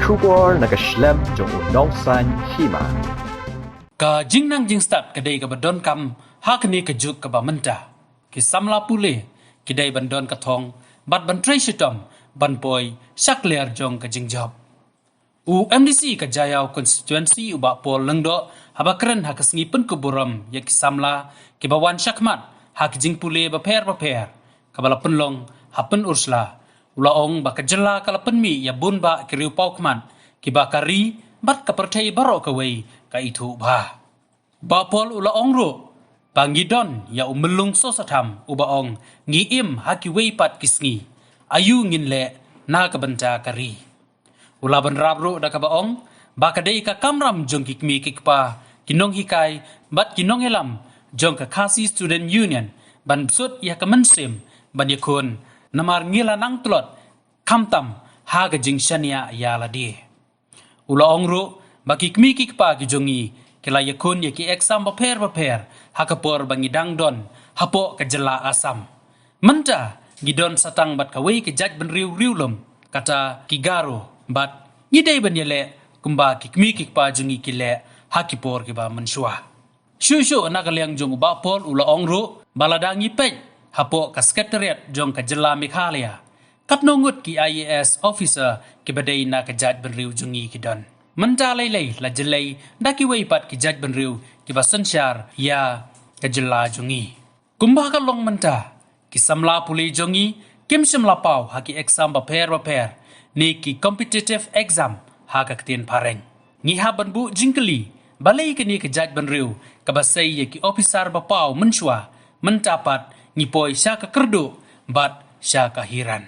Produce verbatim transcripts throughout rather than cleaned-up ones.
Khubor na ka shlem jong u nongsan hima. Ka jingnang jingstad ka dei kaba donkam ha kane ka juk kaba mynta. Ki samla pule ki dei ban don ka thong bad ban trei shitom ban poi sha kliar jong ka jingjop. U M D C ka Jaiaw constituency u Bah Paul Lyngdoh haba kren ha ka sngi pynkup burom ïa ki samla kiba wan shakhmat ha ki jingpule bapher bapher kaba la pynlong ha Pynursla. U la ong ba ka jylla ka la pynmih ïa bun bah ki riewpawkhmat kiba ka ri bad ka pyrthei baroh kawei ka ithuh bha. Bah Paul u la ong ruh ba ngi don ïa u Myllung Sosatham uba ong ngi im ha kiwei pat ki sngi. Aïu ngin leh na ka bynta ka ri. U la bynrap ruh da kaba ong ba ka dei ka kamram jong ki kmie ki kpa, ki nonghikai bad ki nongïalam jong ka Khasi Student Union ban bsut ïa ka mynsiem ban ïakhun, namar ngi la nang tlot khamtam ha ka jingshaniah ïa lade. U la ong ruh ba ki kmie ki kpa ki jong ngi ki la ïakhun ïa ki exam bapher bapher ha ka por ba ngi dang don hapoh ka jylla Assam. Mynta ngi don satang bad kawei ka jaitbynriew riewlum, kata ki Garo, bad ngi dei ban ïaleh kumba ki kmie ki kpa jong ngi ki leh ha ki por kiba mynshuwa. Shuh shuh na ka liang jong u Bah Paul u la ong ruh ba lada ngi peit hapoh ka Secretariat jong ka jylla Meghalaya, katno ngut ki I A S officer kiba dei na ka jaitbynriew jong ngi ki don. Mynta lei lei la jyllei da kiwei pat ki jaitbynriew kiba synshar ïa ka jylla jong ngi. Kumba ka long mynta, ki samla pule jong ngi kim shym la paw ha ki exam bapher bapher ne ki competitive exam ha ka ktien phareng. Ngi hap ban buh jingkylli, balei kane ka jaitbynriew kaba sei ïa ki officer ba paw mynshuwa, mynta pat ngi poi sha ka kyrduh bad sha ka hiran.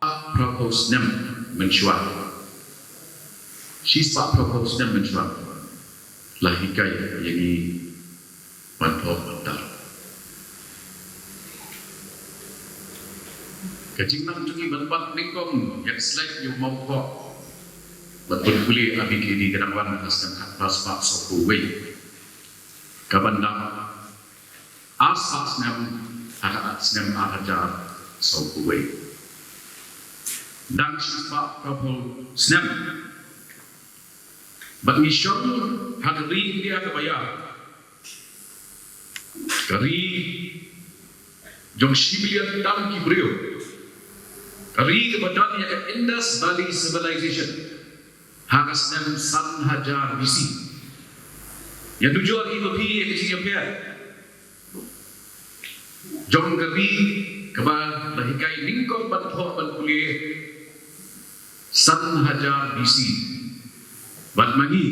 Phra phew snem mynshuwa. Shispah phra phew snem mynshuwa la hikai ïa ngi ban phoh ban tar. Ka jingnang jong ngi ban bat nyngkong ïa ka slek ïa u mawphoh bad pynpule A B K D ka dang wan ha ka snem khatphra spah sawphew wei. Kaban dang ar spah snem ha ka snem ar hajar sawphew wei. Dang shispah phra phew snem bad ngi shong ha ka ri India kaba ïar, ka ri jong shi billion tam ki briew, ka ri kaba don ïa ka Indus Valley Civilization ha ka snem san hajar B C. Ïa dujor hi ba phi ïa ka jingïapher jong ka ri kaba la hikai nyngkong ban phoh ban pule san hajar B C. Bad ma ngi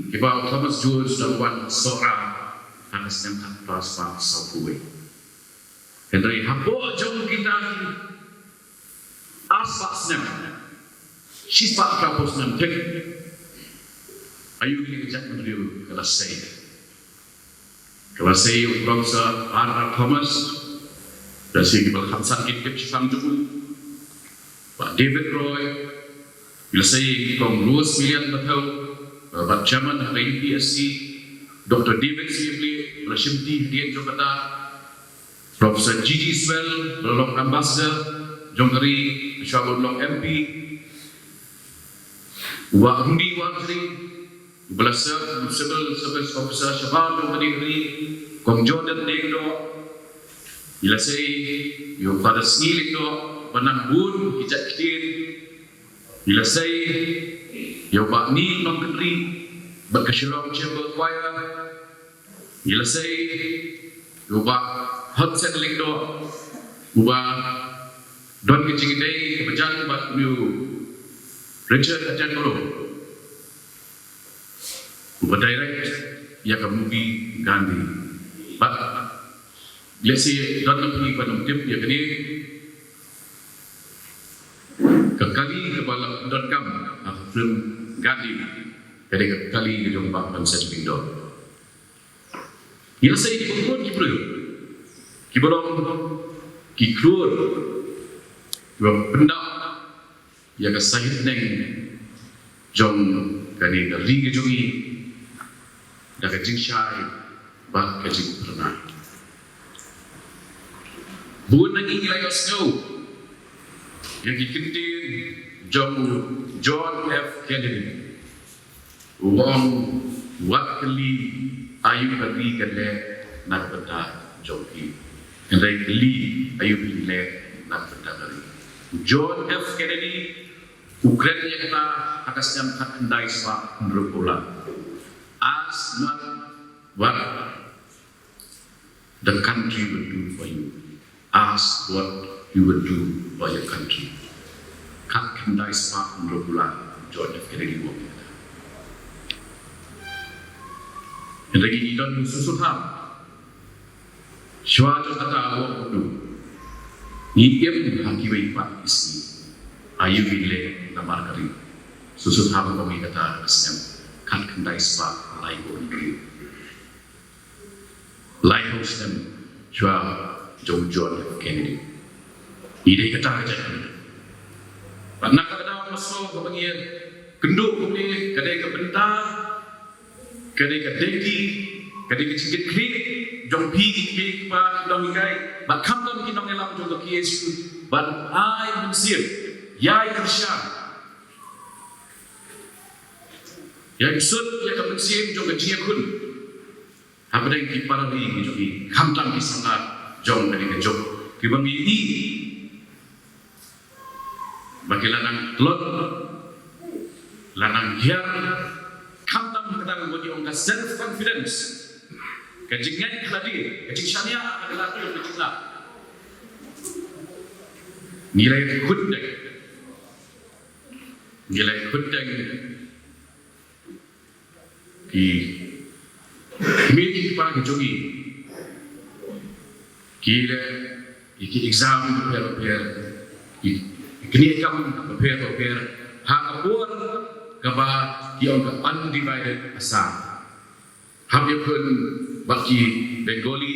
kiba u Thomas Jones u dang wan Sohra ha ka snem khatphra spah sawphew wei. Hynrei hapoh jong kita ki ar spah snem, shispah phra phew snem thik, aïu kane ka jaitbynriew ka la sei. Ka la sei u Professor R R Thomas, la sei kiba la kham san ki tip shaphang jong u, Bah David Roy, la sei Kong Rose Millian Patel, bad Chairman ha ka U P S C, Doctor David C. Blake, la shimti hadien jong kata, Professor G G Swell, ba la long Ambassador jong ka ri, shuwa ba long M P, Bah Rudy Warjri, ba la serve Civil Service Officer shabar jong kane ka ri, Kong Jordan Lyngdoh, ngi la sei ïa u Father Sngi Lyngdoh, ba nang bun ki jait ktien, ngi la sei ïa u Bah Ni Nongkynrih bad ka Shillong Chamber Choir, ngi la sei ïa u Bah Hudson Lyngdoh, uba don ka jingïadei kaba jan bad u Richard Attenborough, uba direct ïa ka movie Gandhi. Bad lehse don na phi ban ym tip ïa kane, ka kali kaba la donkam ha ka film Gandhi ka dei ka kali ka jong Bah Vincent Lyngdoh. Ngi la sei kiba bun ki briew kiba long ki khlur kiba pyndap ïa ka sahit neng jong kane ka ri ka jong ngi da ka jingshai bad ka jingpyrkhat. Bun na ngi ngi la ïohsngew ïa ki kyntien jong John F Kennedy. U ong, wat kylli aïu ka ri ka leh na ka bynta jong phi, hynrei kylli aïu phi leh na ka bynta ka ri. John F Kennedy u kren ïa kata ha ka snem khatkhyndai spah hynriewphew lai. Ask not what the country will do for you. Ask what you will do for your country. Khatkhyndai spah hynriewphew lai, John F Kennedy u ong ïa kata. Hynrei ngi don shu shu tham. Shuwa jong kata u ong, ngi im ha kiwei pat ki sngi. Aïu ngi leh namar ka ri. Shu shu tham u ong ïa kata ha ka snem khatkhyndai spah laiphew hynriew. Laiphew snem shuwa jong u John F Kennedy. Ngi dei kata ka jait. Bad na kata ka daw mynta kaba ngi ïakynduh kumne, ka dei ka bynta, ka dei ka dei ki, ka dei ka jingkitkhlieh jong phi ki kmie ki kpa ki nonghikai bad khamtam ki nongïalam jong ka K S U ban ai mynsiem, ïai kyrshan, ïai bsut ïa ka mynsiem jong ka jingïakhun hapdeng ki para ri ki jong ngi, khamtam ki samla jong kane ka juk kiba ngi ïohi ba ki la nang tlot, la nang hiar, khamtam kata kaba ngi ong ka self confidence, ka jingngeit ha lade, ka jingshaniah ha lade, ka jinglah. Ngi la ïakhun deng, ngi la ïakhun deng ki kmie ki kpa ki jong ngi, ki leh ïa ki exam bapher bapher, ki, ki knieh kam bapher bapher ha ka por kaba ki ong ka undivided Assam. Hap ïakhun bad ki Bengali,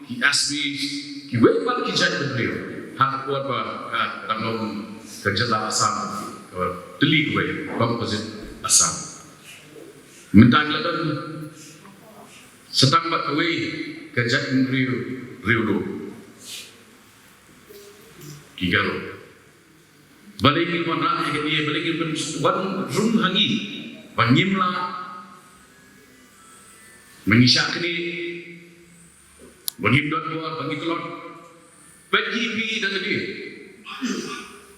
ki Assamese, kiwei pat ki jaitbynriew ha ka por ba ka dang long ka jylla Assam ka tylli kawei, composite Assam. Mynta ngi la don sa tang bad kawei ka jaitbynriew, riewduh, ki Garo. Balei ngin wanrah ïa kane, balei ngin pynwan rung ha ngi ba ngim lah, ba ngi shah knieh, ba ngim don bor, ba ngi tlot. Peit ki E P da lade.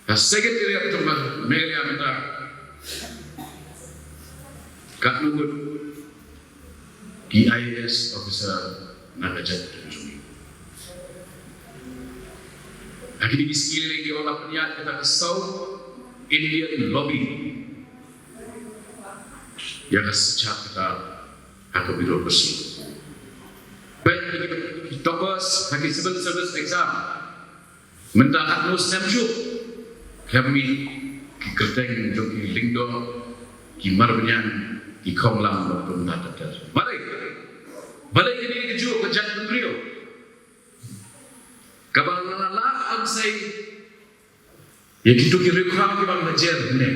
Ka Secretariat jong ka Meghalaya mynta katno ngut ki I A S officer na ka jaitbynriew jong ngi. Ha kine ki sngi lei ki ong la pynïaid kata ka South Indian Lobby ïa ka sachak kata ha ka bureaucracy. Peit ki, ki toppers ha ki civil service exam. Mynta katno snem shuh, khlem mih ki kyrteng jong ki lyngdoh, ki marbaniang, ki khonglam, bad kumta ter ter. Balei? Balei kane kajuh ka jaitbynriew kaba la lah ban sei ïa kito ki riew ki ban hajar ne?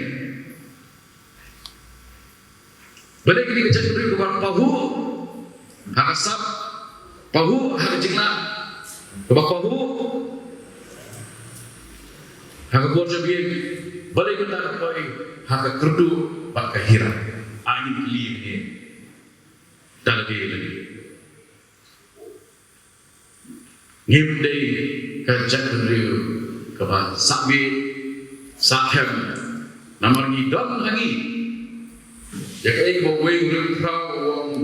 Balei kine ki jaitbynriew kiba pahuh ha ka sap, pahuh ha ka jinglah, kiba pahuh ha ka bor jabieng, balei mynta ka poi ha ka kyrduh bad ka hira? Ai ngin kylli ïa kine da lade lade. Ngim dei ka jaitbynriew kaba sahbiej sahkhem, namar ngi don ha ngi ïa kaei ba uwei u riewphraw u ong,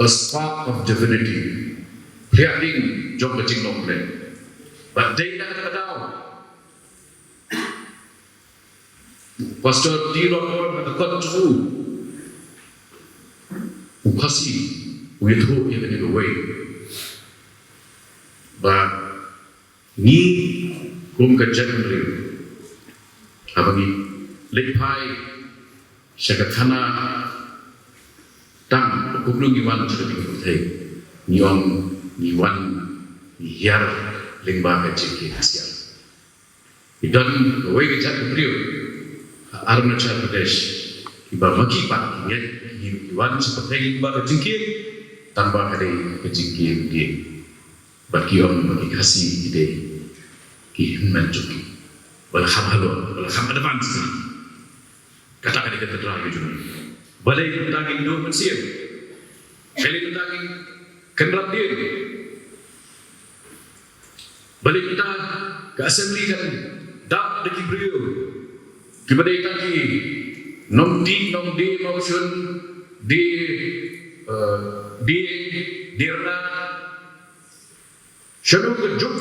a spark of divinity, pliah ding jong ka jinglong Blei. Bad dei na kata ka daw Pastor T. Rockford ha ka kot jong u, u Khasi, u ïathuh ïa kane kawei, ba ngi kum ka jaitbynriew, haba ngi leit phai sha ka khana tam, kumno ngi wan sha ka jingpyrthei, ngi ong ngi wan ngi hiar lyngba ka jingkhie khasiat. Ki don kawei ka jaitbynriew ha Arunachal Pradesh, kiba ma ki pat ki ngeit, ki wan sha pyrthei lyngba ka jingkhie, tangba ka dei ka jingkhie dieng. Bad ki ong ba ki Khasi ki dei ki hynmen jong ki. Ba la kham halor, ba la kham advance. Kata ka dei ka tynrai ka jong ngi. Balei mynta ngin ïoh mynsiem? Balei mynta ngin kynrad dien? Balei mynta ka assembly kan dap da ki briew kiba dei tang ki nongdie, nongdie mawshun, die, eh, die, die rnga. Shano ka juk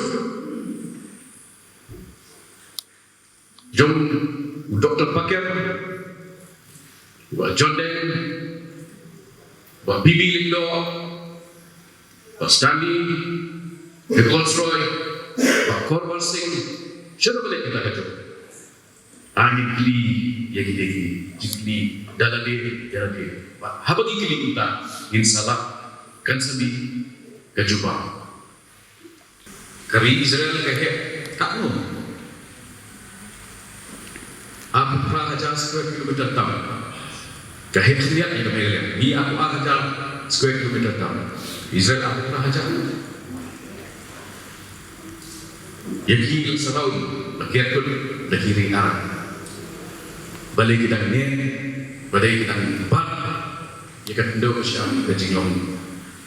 jong u Doktor Paker, Bah John Deng, Bah B B Lyngdoh, Bah Stanley Nichols Roy, Bah Kor War Singh, shano ka leh kita ka juk? Ngin kylli ïa kine ki jingkylli da lade ïa lade. Bad haba ngi kylli kumta, ngin sa lap kan sa mih ka jubab. Ka ri Israel ka heh katno? Arphew phra hajar square kilometer tam. Ka heh khyndiat ïa ka Meghalaya. Ngi arphew ar hajar square kilometer tam. Israel arphew phra hajar. Ïa ki la sdang, la ki ïakhun, la ki ri Arab. Balei ki dang neh, balei ki dang bat ïa ka khyndew ka shyiap, ka jinglong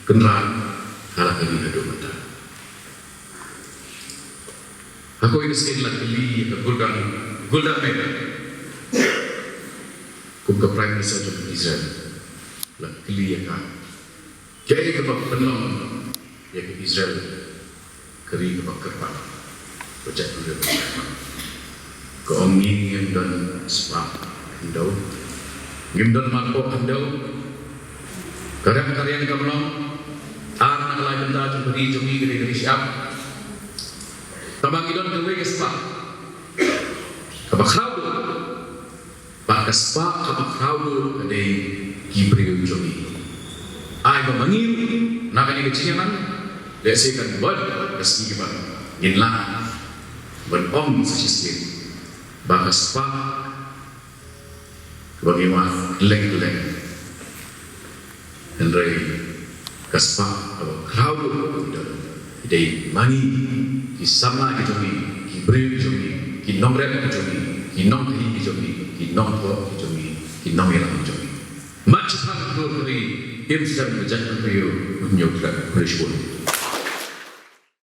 kynrad ha la ka ri haduh mynta. Ha kawei ka sien la kylli ïa ka Golda, Golda Meir, kum ka Prime Minister jong Israel. La kylli ïa ka, kaei kaba pynlong ïa ka Israel ka ri kaba kyrpang, ka jaitbynriew kaba kyrpang? Ka ong, ngi ngim don spah khyndew, ngim don marpoh khyndew. Ka rep ka riang ka mlong, ar na ka lai bynta jong ka ri jong ngi ka dei ka ri shyiap. Tangba ngi don kawei ka spah kaba khraw duh. Bad ka spah kaba khraw duh ka dei ki briew jong ngi. Ai ba ma ngi ruh na kane ka jingïalang, lehse kan bud ka sngi kaba ngin lah ban ong sa shisien ba ka spah kaba ngi wad kylleng kylleng. Hynrei ka spah kaba khraw duh kaba ngi don, dei ma ngi, ki samla ki jong ngi, ki briew ki jong ngi, ki nongrep ki jong ngi, ki nongkhaïi ki jong ngi, ki nongthoh ki jong ngi, ki nongïalam ki jong ngi. Mat shaphang ka ri, im sdang ka jaitbynriew, un ïoh khlad, khublei shibun.